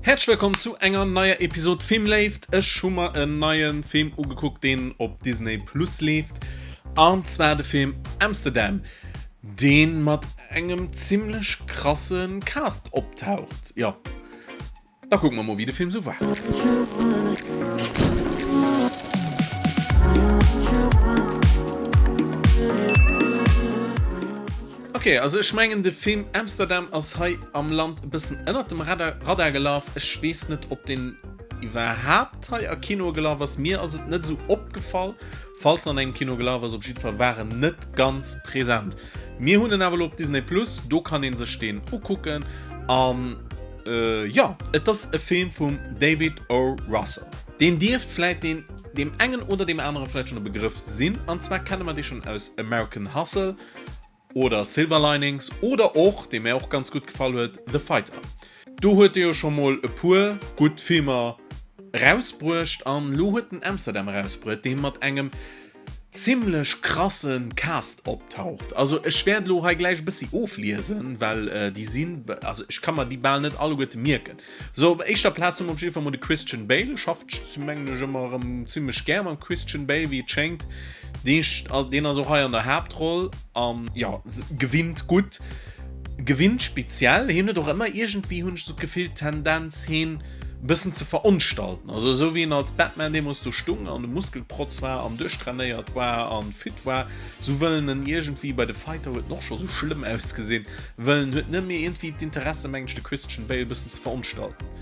Häerzlech wëllkomm zu enger neier Episode Filmléift. Ech hu mer en neie Film ugekuckt, deen op Disney Plus leeft, an zwar de Film Amsterdam, dee mat engem zimmlech krasse Cast optaucht. Jo, Da kucke mer mol wéi de Film sou war. Ok, also ech mengen de Film Amsterdam ass hei am Land e bëssen ënnert dem Radar gelaf. Ech weess net ob deen iwwerhaapt hei a Kinoe gelaf ass. Mir ass et net esou opgefall. Falls en an engem Kino gelaf ass, op jiddwer Fall war en net ganz present. Mir hunn en awer elo op Disney Plus, do kann ee sech deen ukucken an Jo, et ass e Film vum David O. Russell. Deen dierft vläit deen deem engen oder deem anere vläit schonn e Begrëff sinn. An zwar kenne mer dee schonn aus American Hustle oder Silver Linings oder och, dee mär och ganz gutt gefall huet, The Fighter. Do huet e jo scho mol e puer gutt Filmer erausbruecht an elo huet en Amsterdam erausbruet, dee mat engem zimlech krassen Cast optaucht. Also ech wäert elo hei gläich e bëssi ofliesen, well déi sinn, also ech ka mer déi bal net alleguerte mierken. Sou, op éischter Plaz hu mer op jidde Fall mol de Christian Bale. Schafft mengen ech ëmmer erëm zimlech gär mam Christian Bale, wéi et schéngt. Dee, deen ass och hei an der Haaptroll an jo, gewinnt gutt, gewinnt speziell. Hien huet och ëmmer iergendwéi, hunn ech esou d'Gefill, d'Tendenz heen bëssen ze verunstalten. Also esou wéi en als Batman deemools do stung an e Muskelprotz war an duerchtrainéiert war an fit war, esou wëllen en iergendwéi, bei The Fighter huet en och scho sou schlëmm ausgesinn, wëllen huet net méi iergendwéi d'Interesse mengen ech de Christian Bale bëssen ze verunstalten.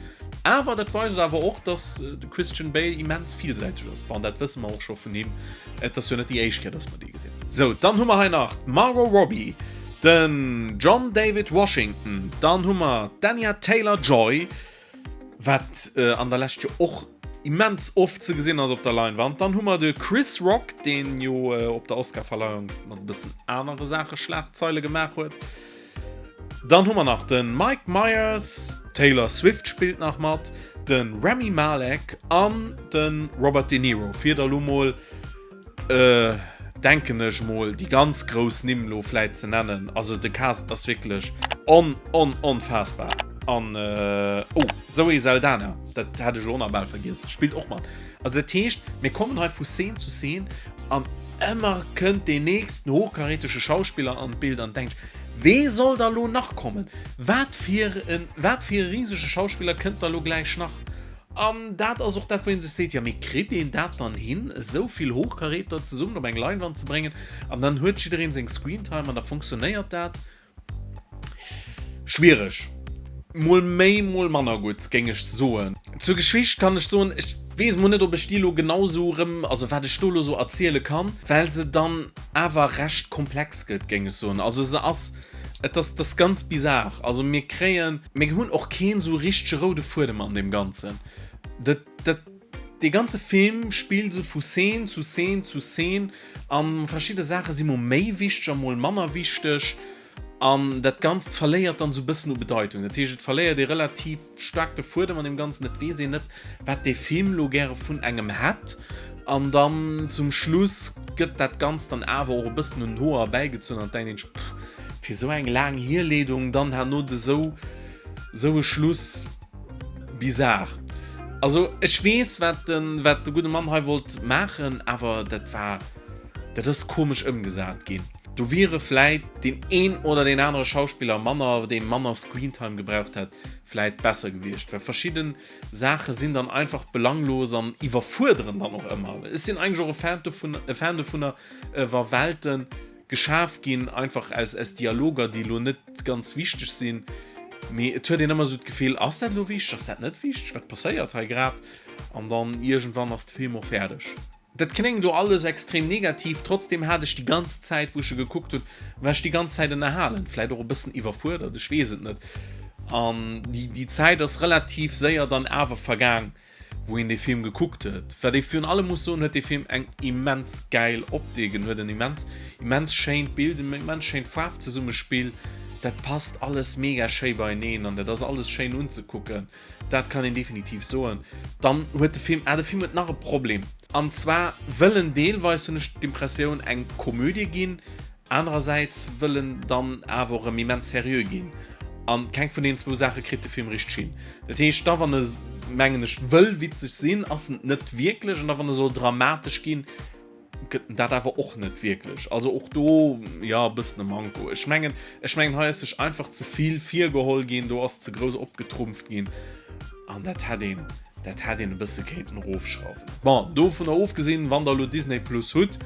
Awer dat weist awer och, dass de Christian Bale immens villsäiteg ass. Bon, dat wësse mer och scho vun him, et ass jo net déi éischt Kéier, dass mer dee gesinn. Sou, dann hu mer hei nach d'Margot Robbie, den John David Washington, dann hu mer d'Anya Taylor-Joy, wat an der Lescht jo och immens oft ze gesinn ass op der Leinwand. Dann hu mer de Chris Rock, deen jo op der Oscarverleihung mat e bëssen anere Saache Schlagzeile gemaach huet. Dann hu mer nach de Mike Myers, Taylor Swift spillt nach mat, de Rami Malek an de Robert De Niro, fir der elo mol denken ech mol déi ganz grouss Nimm lo vläit ze nennen. Also de Cast ass wierklech on on onfaassbar. An oh Zoe Saldana, dat hat ech elo och nach bal vergiess, spillt och mat. Also dat heescht, mir kommen hei vu Szene zu Szene an ëmmer kënnt deen nächsten hochkarätege Schauspiller an d'Bild an denkt, wee soll da lo nach kommen? Wat fir en wat fir e risege Schauspiller kënnt da lo gläich nach? An dat ass och dat, wou ee sech seet, jo mee kritt een dat dann hin, esou vill Hochkaräter zesummen op eng Leinwand ze bréngen an dann huet jiddereen seng Screentime an da funktionéiert dat? Schwiereg. Mol méi, mol manner gutt, géing ech soen. Zur Geschicht kann ech soen, ech weess mol net, ob ech déi elo genau esou erëm, also wat ech do elo esou erziele kann, well se dann awer recht komplex gëtt, géing ech soen. Also se ass, et ass, et ass ganz bizar. Also mir kréien, mir hunn och keen esou richtege roude Fuedem an deem Ganzen. Dat, dat, dee ganze Film spillt esou vu Szene zu Szene zu Szene a verschidde Saache si mol méi wichteg a mol manner wichteg an dat Ganzt verléiert dann esou e bëssen u Bedeitung. Dat heescht, et verléiert ee relativ staark de Fuedem an deem Ganzen, et weess een net, wat dee Film lo gäre vun engem hätt an dann zum Schluss gëtt dat Ganzt dann awer och e bëssen un den Hoer erbäigezunn an et denkt een sech, pff, fir esou eng laang Hierleedung dann herno esou esou e Schluss, bizar. Also ech weess wat den wat de gudde Mann hei wollt maachen, awer dat war dat ass komesch ëmgesat ginn. Do wiere vläit deen een oder deen anere Schauspiller manner, dee manner Screentime gebraucht hätt, vläit besser gewiescht, well verschidden Saache sinn dann einfach belanglos an iwwerfuerderen dann och ëmmer. Ech sinn eigentlech och e Fan dovun, e Fan dovunner, wa Welten geschaf ginn, einfach aus, aus Dialoger, déi elo net ganz wichteg sinn, mee et huet een ëmmer esou d'Gefill, ass dat elo wichteg, ass dat net wichteg, wat passéiert hei grad? An dann iergendwann ass de Film och fäerdeg. Dat kléngt elo alles extrem negativ, trotzdem hat ech déi ganz Zäit wou ech e gekuckt hunn, war ech déi ganz Zäit ënnerhalen, vläit och e bëssen iwwerfuerdert, ech weess et net. An déi déi Zäit ass relativ séier dann awer vergaang, wou een dee Film gekuckt huet. Wat ee virun allem muss soen, huet dee Film eng immens gäil Optik, en huet en immens immens schéint Bild, en immens schéint Faarfzesummespill, dat passt alles mega schéi beieneen an dat ass alles schéin unzekucken. Dat kann een definitiv soen. Dann huet de Film, ah de Film huet nach e Problem. An zwar wëll en deelweis, hunn ech d'Impressioun, eng Komödie ginn, anerersäits wëll en dann awer och erëm immens seriö ginn. An keng vun deenen zwou Saache kritt de Film richteg hin. Dat heescht, da wann e, mengen ech, wëll witzeg sinn, ass en et net wierklech, an da wann e soll dramatesch ginn, gëtt en dat awer och net wierklech. Also och do, jo, e bëssen e Manko. Ech mengen, ech mengen, hei ass sech einfach ze vill virgeholl ginn, do ass ze grouss opgetrumpft ginn an dat hätt een, dat hätt een e bësse kéinten erofschrauwen. Bon, dovunner ofgesinn, wann der elo Disney Plus hutt,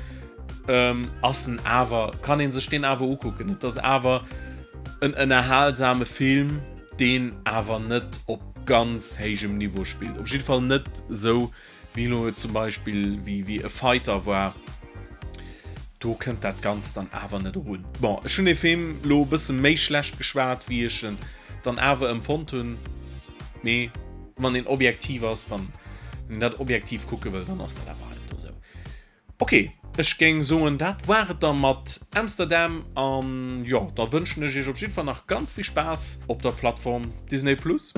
ass en awer, kann ee sech deen awer ukucken. Et ass awer en ënnerhalsame Film, deen awer net op ganz héijem Niveau spillt. Op jidde Fall net esou wéi elo zum Beispill wéi wéi e Fighter war. Do kënnt dat Ganzt dann awer net erun. Bon, ech hunn dee Film elo e bësse méi schlecht geschwat, wéi ech en dann awer empfonnt hunn. Mee wann een objektiv ass, dann, wann een dat objektiv kucke wëll, dann ass dat awer halt do esou. Ok, ech géing soen dat war et da mat Amsterdam an jo, da wënschen ech iech op jiddwer Fall nach ganz vill Spaass op der Plattform Disney Plus.